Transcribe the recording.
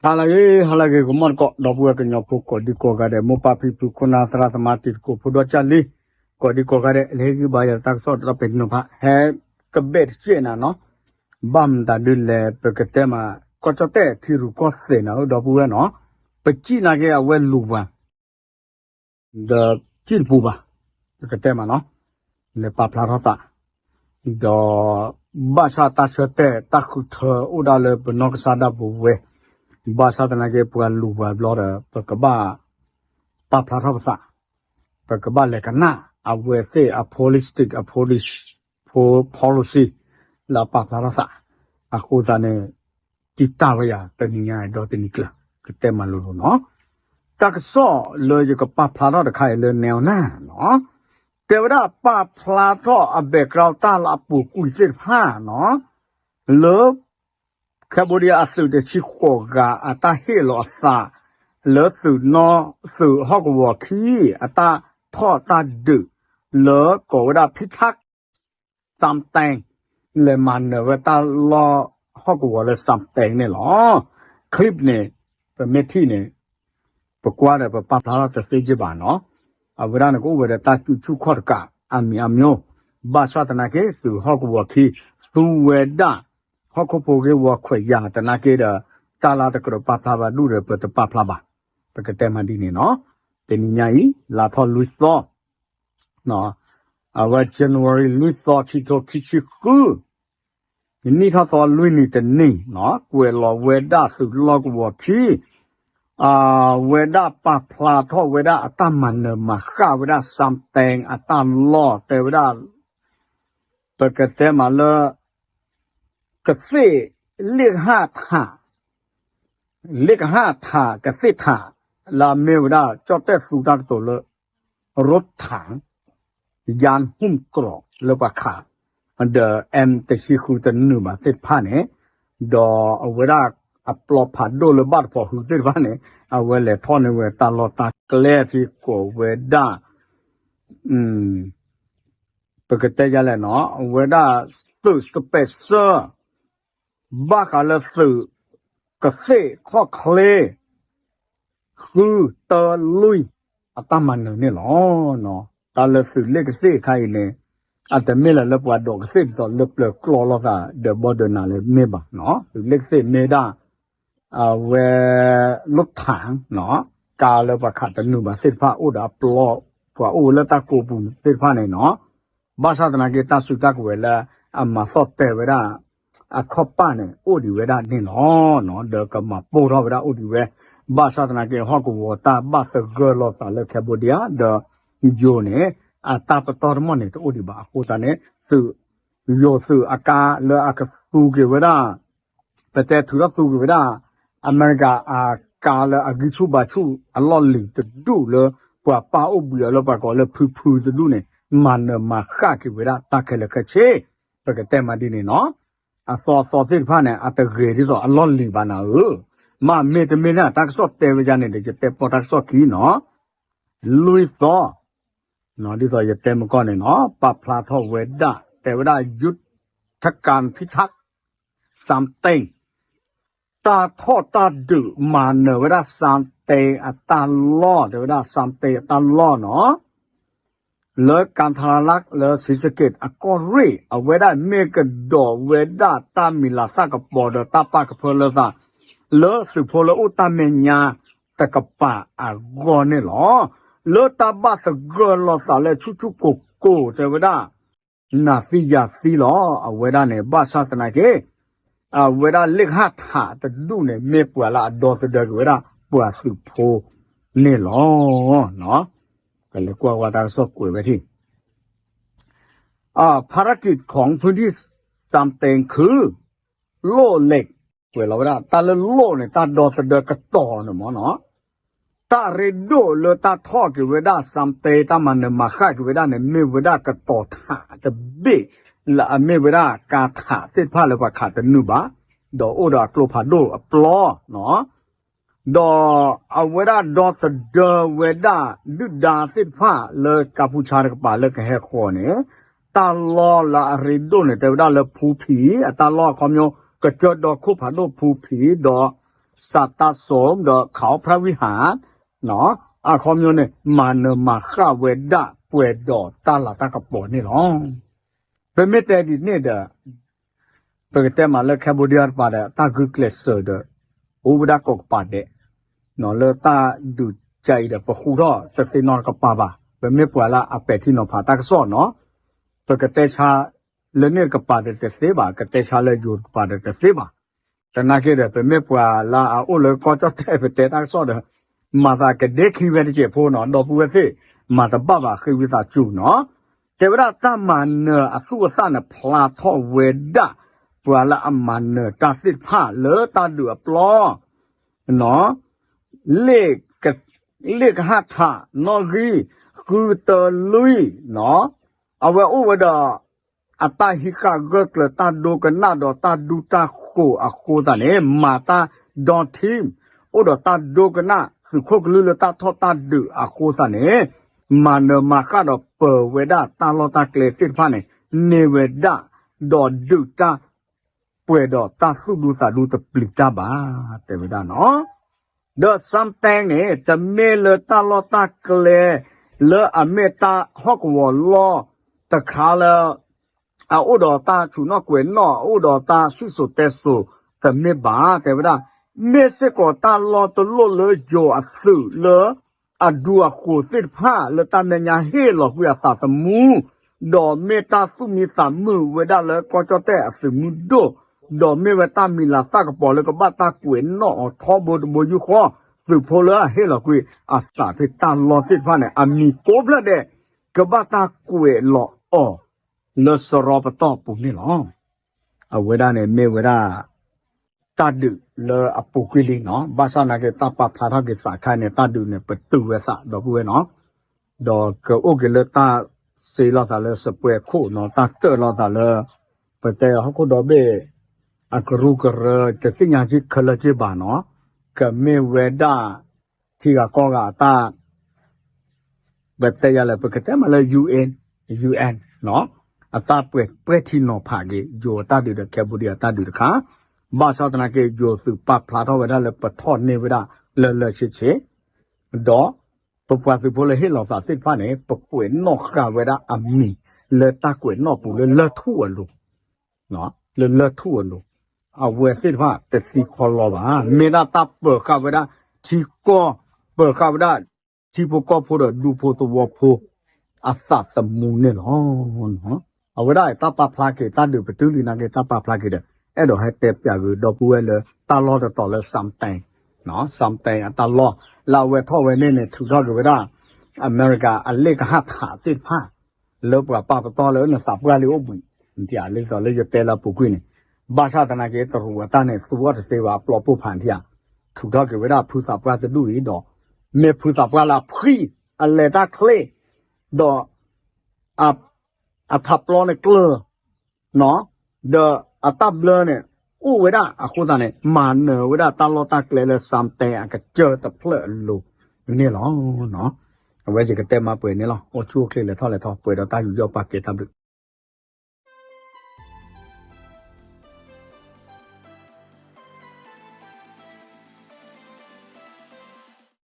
ဟါလၢအဂ့ၤ ဟါလၢအဂ့ၤ ကမီၣ်တကိး ဒီပုၢ်ဝဲၢ်ကညီဖိ ကိးဒံကိးဂၤဒဲး မိၢ်ပၢ်ဖံဖု ခိၣ်နၢ်သရၣ်သမါ တံၤသကိးဖိ ဒီကၢ်လံ, ကိးဒံကိးဂၤဒဲး လၢဟ့ၣ်ဂံၢ်ဘါယၤတၢ်ကစီၣ်တဖၣ် ပနံၤဖး ဟဲကဘဲၣ်တစဲးနၤနီၤ, ဘၣ်မတၤဒ်လဲၣ် ပကတဲမး ကီၢ်ကၠီၣ်တဲၣ်ထံရူၢ်ကီၢ်သဲးနၤဧၢ ဒီပုၢ်ဝဲၢ်နီၤ, ပစံးနာ်က့ အဝဲလူၤပှၤ ဒီးစံၣ်တပူၤဘၣ်, ပကတဲမးနီၤ, လဲၤပာ်ဖျါထီၣ်သး, ဒီး ဘၣ်ဆၣ်တၢ်ဆၢတဲာ်တၢ်ဃုထၢအိၣ်ဒၣ်လၢပနီၢ်ကစၢ်ဒၣ်ပဝဲ, ဘၣ်ဆၣ်သနာ်က့ ပှၤလူၤပှၤဘျီဒီး ပကဘၣ် ပာ်ဖျါထီၣ်ပသး, ပကဘၣ်လဲၤကနၣ် အဝဲသ့ၣ်အ policy အ policy ဖိ policy လၢအပာ်ဖျါထီၣ်သး, အဃိသတးန့ၣ် တံာ်တာ်ဝဲယၤ တနံၤညါဒီးတနံၤကျၢၤ ကတဲမးလိၤလိၤနီၤ, တၢ်ကစီၣ်လၢယကပာ်ဖျါထီၣ်တခါအံၤလၢ နဲဝ်နၢ်နီၤ, တဲဝဲဒၣ်ပာ်ဖျါထီၣ်အ background တၢ်လၢအပူၤကွံာ်သ့ၣ်တဖၣ်နီၤ, လၢ Cambodia အသုးတဆံဃိးဂၤအတၢ်ဟ့ၣ်လီၤအသး လၢသုးနီၢ် သုးဟီၣ်ကဝီၤခံ အတၢ်ထီၣ်တၢ်ဒုး လၢကိးဝဲဒၣ် ဖံထၣ် စၣ်တဲၣ် လဲၤမၤနၢၤဝဲတၢ်လီၢ်ဟီၣ်ကဝီၤလၢ စၣ်တဲၣ် န့ၣ်လီၤ. clip န့ၣ် ပမ့ၢ်ထံၣ်န့ၣ် ပကွၢ်ဒီးပပာ်ဖျါထီၣ်တသ့က့ဘၣ်နီၤ, အဝဲဒၣ်န့ၣ်ကအိၣ်ဝဲဒီးတၢ်စုဆူၣ်ခီၣ်တကး အမံၤအမံၤ, ဘၣ်ဆၣ်သနာ်က့ သုးဟီၣ်ကဝီၤခံ သူဝဲဒၣ် ဟီၣ်ခိၣ်ဖိဂ့ၢ်ဝီခွဲးယာ်သနာ်က့ဒီး တၢ်လၢတကြၢးပာ်ဖျါဘၣ်ဒူၣ်ဒီး ပတပာ်ဖျါဘၣ်, ပကတဲမးဒ်န့ၣ်နီၤ, တနံၤညါအံၤ လါထီၣ်လွံၢ်သီ အဝဲ January လွံၢ်သီခံထိခံဆံဃု နံၣ်ထီၣ်သီလွံၢ်နံၤတနံၤနီၤ, ကွဲးလီၤဝဲဒၣ်သုးလီၢ်ကဝီၤခံ အဝဲဒၣ်ပာ်ဖျါထီၣ်ဝဲဒၣ်အတၢ်မၤနၢၤမၤဃၣ်ဝဲဒၣ် စၣ်တဲၣ် အတၢ်လီၢ် တဲဝဲဒၣ် ပကတဲမးလၢ ကသ့ၣ်လ့ၣ်ကဟၣ်ထး လ့ၣ်ကဟၣ်ထး ကသ့ၣ်ထး လၢအမ့ၢ်ဝဲဒၣ် ကၠီၣ်တဲၣ်သူတၢ်ကတိၤလၢ ရိထၣ် ယၣ်ဟုၣ်ကရီး လၢပှၤခး ဒီး M တဆံဃုတနုာ်ဘၣ်သ့ၣ်တဖၣ်န့ၣ်, ဒီးအဝဲဒၣ်အပျီဖးဒိၣ်လၢဘၣ်တဖီၣ်ဃုသ့ၣ်တဖၣ်န့ၣ် အဝဲလဲၤထီၣ်န့ၢ်ဝဲတၢ်လီၢ်တၢ်ကျဲဖဲကိးဝဲဒၣ် ပကတဲယလဲၣ်နီၤ, အဝဲဒၣ်သုး special ဘၣ်ဃးလၢသုး ကသ့ၣ်ခီၣ်ချ့ ဃုတၢလွံၢ် အတၢ်မၤနၢၤန့ၣ်လီၤ. တၢ်လၢသုးလ့ၣ်ကသ့ၣ်အခါအံၤန့ၣ် အတမ့ၢ်လၢလၢပှၤဒိးကသ့ၣ်ဒ်သိးလၢပျၢၤကျီလိာ်သးဒီးဘီဒၢးနၤလၢမ့ၢ်ဘၣ်နီၤ, သုးလ့ၣ်ကသ့ၣ်မ့ၢ်ဒၣ် အဝဲ လိၣ်ထၣ် ကါလၢပှၤခးတနုာ်ဘၣ်သ့ၣ်တဖၣ်အိၣ်ဒီးအပျီ ပှၤအိၣ်ဝဲလၢတၢ်ကိးပူၤသ့ၣ်တဖၣ်န့ၣ်နီၤ, ဘၣ်ဆၣ်သနာ်က့တၢ်စုတၢ်ကဝဲၤလၢ အမၤသီၣ်တဲာ်ဝဲဒၣ် အခီၣ်ပၣ်န့ၣ် အိၣ်ဒံးဝဲဒၣ်န့ၣ်လီၤ. ဒီးကမၤပိၢ်ထီၣ်ဝဲဒၣ်အိၣ်ဒံးဝဲ, ဘၣ်ဆၣ်သနာ်က့ဟီၣ်ကဝီၤတၢ်ဘၣ်သဂၢၢ်လိာ်သးလၢ Cambodia ဒီး ယိၤန့ၣ် အတၢ်ပတီၢ်တမီၢ်န့ၣ်တအိၣ်ဒံးဘၣ်အဃိသတးန့ၣ် သုး ယိၤသုးအကါလၢအကသူက့ၤဝဲဒၣ် ပတဲထုးထီၣ်သူက့ၤဝဲဒၣ် အမဲရကၤအကါလၢအဂံၢ်ဆူၣ်ဘါဆူၣ်အလီၢ်လံၤတဒူၣ်လၢ ပှၤပၢ်အိၣ်ဘှံးအီၤလၢပှၤကိးလၢဖုဖုတဒူၣ်န့ၣ် မၤနၢၤမၤဃၣ်က့ၤဝဲဒၣ်တၢ်ခဲလၢာ်ခဲဆ့, ပကတဲမးဒ်န့ၣ်နီၤ, အသီအသီသ့ၣ်တဖၣ်န့ၣ် အတဂ့ၤဒ်သိးအလီၢ်လံၤဘၣ်နၤဧၢ, မ့မ့ၢ်တမ့ၢ်လၢအတၢ်ကစီၣ်တဲဝဲယါန့ၣ်ဒီး ယတဲပီၢ်တၢ်ကစီၣ်ခံနီၤ, လွံၢ်သီ ဒ်သိးယတဲမကီၢ်န့ၣ်နီၤ, ပာ်ဖျါထီၣ်ဝဲဒၣ် တဲဝဲဒၣ် ယုၢ်ထကၣ်ဖံထၣ် စၣ်တဲၣ် တၢ်ထီၣ်တၢ်ဒုးမၤနၢၤဝဲဒၣ် စၣ်တဲၣ် အတၢ်လီၢ် တဲဝဲဒၣ် စၣ်တဲၣ် အတၢ်လီၢ်နီၤ လၢကၣ်ထရၤလး လၢ ဆံးစက့း အကီၢ်ရ့ၣ် အဝဲဒၣ်မ့ၢ်ကဒီးဝဲဒၣ်တၢ်မံၤလၤသၣ်ကပီၤဒီးတၢ်ပာ်ကဖၢလၢသး လၢသုးဖိလၢအိၣ်တၢ်မဲာ်ညါတကပၤအဂီၢ်န့ၣ်လီၤ. လၢတၢ်ဘၣ်သဂၢၢ်လိာ်သးလၢဆူၣ်ဆူၣ်ကိၢ်ကိၢ် တဲဝဲဒၣ် နၤသံယၤသံလီၤ. အဝဲဒၣ်န့ၣ် ဘၣ်ဆၣ်သနာ်က့ အဝဲဒၣ်လ့ၣ်ကဟၣ်ထးတဒူၣ်န့ၣ် မ့ၢ်ပှၤလၢအဒီသဒၢက့ၤဝဲဒၣ်ပှၤသုးဖိန့ၣ်လီၤ. ကလဲၤကွၢ်ဝဲတၢ်ကစီၣ်ကွဲးဝဲထံၣ် ภารกิจของพื้นที่สามเต็งคือ โล่เหล็ก ကွဲးလီၤဝဲဒၣ် တၢ်လၢလိၣ်န့ၣ် တၢ်ဒီသဒၢကတီၤန့ၣ်မ့ၢ်နီၤ တၢ်ရ့ဒိၣ်လၢတၢ်ထီၣ်က့ၤဝဲဒၣ် စၣ်တဲၣ် တၢ်မၤနၢၤမၤဃၣ်က့ၤဝဲဒၣ်န့ၣ် မ့ၢ်ဝဲဒၣ်ကတီၤထးတဘ့ၣ် လၢအမ့ၢ်ဝဲဒၣ်ကါထးသ့ၣ်တဖၣ်လၢပှၤခးတနုာ်ဘၣ် ဒီးအိၣ်ဒီးအကျိဖးဒိၣ်အပျီနီၤ ဒီးအဝဲဒၣ်ဒီသဒၢဝဲဒၣ်ဒုၣ်ဒါသ့ၣ်တဖၣ်လၢကါပူၤဆါတကပၤလၢကဟဲဃီၤန့ၣ် တၢ်လီၢ်လၢအရ့ဒိၣ်န့ၣ် တဲဝဲဒၣ်လၢဖူဖံး အတၢ်လီၢ်အခီပညီ ကစၢၢ်ဒီခိၣ်ဖးဒိၣ်ဖူဖံး ဒီး စးတၢ်စိဒီးခးအီၣ်ဖရၣ်ဝံၣ်ဟၣ် အခီပညီန့ၣ် မၤနၢၤမၤဃၣ်ဝဲဒၣ်ပှဲၤဒီးတၢ်လၤတၢ်ကပီၤန့ၣ်လီၤ. ပမ့ၢ်တဲဒ်န့ၣ်ဒီး ပကတဲမးလၢ Cambodia တပၤဒီး တၢ်ဂုာ်ကျဲးစၢးဒီး အိၣ်ဝဲဒၣ်ကိးကပၤဒဲး လၢတၢ်ဒုးကါအံၤဒီး ပဃူထီၣ်တသ့နီတကပၤဘၣ်. ပမ့ၢ်ပှၤလၢအပဲာ်ထံနီၤဖးတၢ်ကစီၣ်နီၤ ပကတဲဆါလၢန့ၣ်တကပၤဒီးတသ့ဘၣ်, ကတဲဆါလၢယိၤတကပၤဒီးတသ့ဘၣ်. သနာ်က့ဒီး ပမ့ၢ်ပှၤလၢအအိၣ်လၢကီၢ်ကၠီၣ်တဲၣ် ပတဲတၢ်ကစီၣ်ဒီး မၤသးကဒဲခံဝဲတစဲးဖိနီၤ, ဒီပုၢ်ဝဲၢ်သ့ၣ် မၤတဘၣ်ဘၣ်ဃ့ဝံသးစူၤနီၤ. တဲဝဲဒၣ်တၢ်မၤနၢၤအသူၣ်အသၣ်န့ၣ် ဖျါထီၣ်ဝဲဒၣ် ပှၤလၢအမၤနၢၤတၢ်သ့ၣ်တဖၣ်လၢတၢ်ဒုးအပျီ လ့ၣ်က လ့ၣ်ကဟၣ်ထး နီၣ်ဂံၢ် ဃုတၢလွံၢ်နီၤ, အဝဲအိၣ်ဝဲဒီး အတၢ်ဟံးဃာ်ဂၢၢ်ကျၢၤတၢ်ဒိကနၣ်ဒီးတၢ်ဒူတၢ်ဃိၤအဃိသတးန့ၣ် မၤတၢ် Dawn Team အိၣ်ဒီးတၢ်ဒိကနၣ်သုးခိၣ်ကလုၢ်လၢတၢ်ထီၣ်တၢ်ဒုးအဃိသတးန့ၣ် မၤနၢၤမၤဃၣ်ဒီးပၢၤဝဲဒၣ်တၢ်လီၢ်တၢ်ကျဲသ့ၣ်တဖၣ်န့ၣ် န့ၢ်ဝဲဒၣ် ဒီးဒုးတၢ် ပှဲၤဒီးတၢ်သူၣ်ဒူသးဒူတပျံၤတၢ်ဘၣ် တဲဝဲဒၣ်နီၤ. ဒီး Sam Tang န့ၣ် တမ့ၢ်လၢတၢ်လီၢ်တၢ်ကျဲ လၢအမ့ၢ်တၢ်ဟီၣ်ကဝီၤလီၢ်တခါလၢ အအိၣ်ဒီးတၢ်ဆူးနီၣ်ကွဲးနီၣ် အအိၣ်ဒီးတၢ်စံၣ်စိၤတဲစိၤတမ့ၢ်ဘၣ် တဲဝဲဒၣ်, မ့ၢ်စ့ၢ်ကီးတၢ်လီၢ်တလီၢ်လၢယိၤအသုးလၢ အဒူအဃိးသ့ၣ်တဖၣ်လၢတၢ်မဲာ်ညါဟ့ၣ်လီၤကွံာ်အသးသမူ ဒီးမ့ၢ်တၢ်သူၣ်မံသးမုာ်ဝဲဒၣ်လၢကီၢ်ကၠီၣ်တဲၣ်အသုးမုၢ်ဒိၣ်, ဒီးမ့ၢ်ဝဲတၢ်မံၤလၤသၣ်ကပီၤလၢကဘၣ်တၢ်ကွဲးနီၣ်အီၤထီဘိတဘိယူၢ်ဃီ, သုးဖိလၢအဟ့ၣ်လီၤကွံာ်အသးဖဲတၢ်လီၢ်သ့ၣ်တဖၣ်န့ၣ် အမံၤကိးဖျၢၣ်ဒဲး ကဘၣ်တၢ်ကွဲးလီၤအီၤ လၢစရီပတီၢ်ပူၤန့ၣ်လီၤ. အဝဲဒၣ်န့ၣ်မ့ၢ်ဝဲဒၣ် တၢ်ဒုးလၢအပူၤကွံာ်လံနီၤ, ဘၣ်ဆၣ်သနာ်က့ တၢ်ပာ်ဖျါထီၣ်က့ၤသးခါန့ၣ် တၢ်ဒုးန့ၣ် ပတုာ်ဝဲသးဒီပုၢ်ဝဲၢ်နီၤ, ဒီးကအိၣ်က့ၤလၢတၢ်စ့လိာ်သးလၢစပွဲခိၣ်နီၤ, တၢ်တၢၣ်လိာ်သးလၢ ပတဲဟီၣ်ခိၣ်ဒီဘ့ၣ် အကရူၢ်ကရၢ တသ့ၣ်ညါက့ခဲလၢာ်က့ဘၣ်နီၤ, ကမ့ၢ်ဝဲဒၣ် ထံဂၤကီၢ်ဂၤအတၢ် ပတဲယၤလၢ ပကတဲမးလၢ UN UN နီၤ, အတၢ်ပှဲၤပှဲၤထံနီၤဖးက့ၤ ယိၤအတၢ်ဒုးဒီး Cambodia အတၢ်ဒုးတခါ, ဘၣ်ဆၣ်သနာ်က့ ယိၤသုးပာ်ဖျါထီၣ်ဝဲဒၣ်လၢပထီၣ်န့ၢ်ဝဲဒၣ်လၢလၢဆ့ဆ့, ဒီးပပှၤသုးဖိလၢဟ့ၣ်လီၤသးသ့ၣ်တဖၣ်န့ၣ် ပကွဲးနီၣ်ဃာ်ဝဲဒၣ်အမံၤ လၢတၢ်ကွဲးနီၣ်ပူၤလၢလၢၢ်ထူၣ်အလိၤ လၢလၢၢ်ထူၣ်အလိၤ, အဝဲသ့ၣ်တဖၣ်တသံခီလီၤဘၣ်, မ့ၢ်ဒၣ်တၢ်ပၢၤဃာ်ဝဲဒၣ်ထံကီၢ်, ပၢၤဃာ်ဝဲဒၣ်ထံဖိကီၢ်ဖိဒီးဒူဖိသဝီဖိ အသးသမူန့ၣ်လီၤ. အဝဲဒၣ်တၢ်ပာ်ဖျါက့ၤ တၢ်ဒုးပတုာ်လံနာ်က့ တၢ်ပာ်ဖျါက့ၤဒီး အဲၣ်ဒိးဟဲတဲပၠးဂ့ၤဒီပုၢ်ဝဲၢ်လၢတၢ်လီၢ်တတီၤလၢ Sam Tang, Sam Tang အတၢ်လီၢ် လၢအဝဲထီၣ်ဝဲန့ၣ်န့ၣ် ထုးထီၣ်က့ၤဝဲဒၣ် အမဲရကၤအလ့ၣ်ကဟၣ်ထးသ့ၣ်တဖၣ် လၢပှၤပာ်ပတီၢ်လၢနသးပှၢ်လံအိၣ်ဘှံး, ဒ်သိးလၢယတဲလၢအပူၤကွံာ်န့ၣ်, ဘၣ်ဆၣ်သနာ်က့ တရူးအတၢ်န့ၣ် သူအီၤတသ့ဘၣ် ပျီပိၢ်ဖးထံဧါ, ထုးထီၣ်က့ၤဝဲဒၣ်ဖုသးပှၢ်တဒူၣ်အံၤဒီး မ့ၢ်ဖုသးပှၢ်လၢအဖှံ, အလဲၤတၢ်ချ့, ဒီး အထးပျီန့ၣ်ကျၢၤ, ဒီးအတၢ်ဘျၢန့ၣ် အိၣ်ဝဲဒၣ်အဃိသတးန့ၣ် မၤနၢၤဝဲဒၣ်တၢ်လီၢ်တၢ်ကျဲလၢ Sam Tang အကစၢၢ်တဖျၢၣ်အလိၤန့ၣ်လီၤ. အဝဲယကတဲမးပှဲၤန့ၣ်လီၤ. အိၣ်ဆူၣ်အိၣ်ချ့လဲၤထီၣ်လဲၤထီ ပှဲၤဒီးတၢ်ယူးယီၣ်ပာ်ကဲတၢ်ဘျုး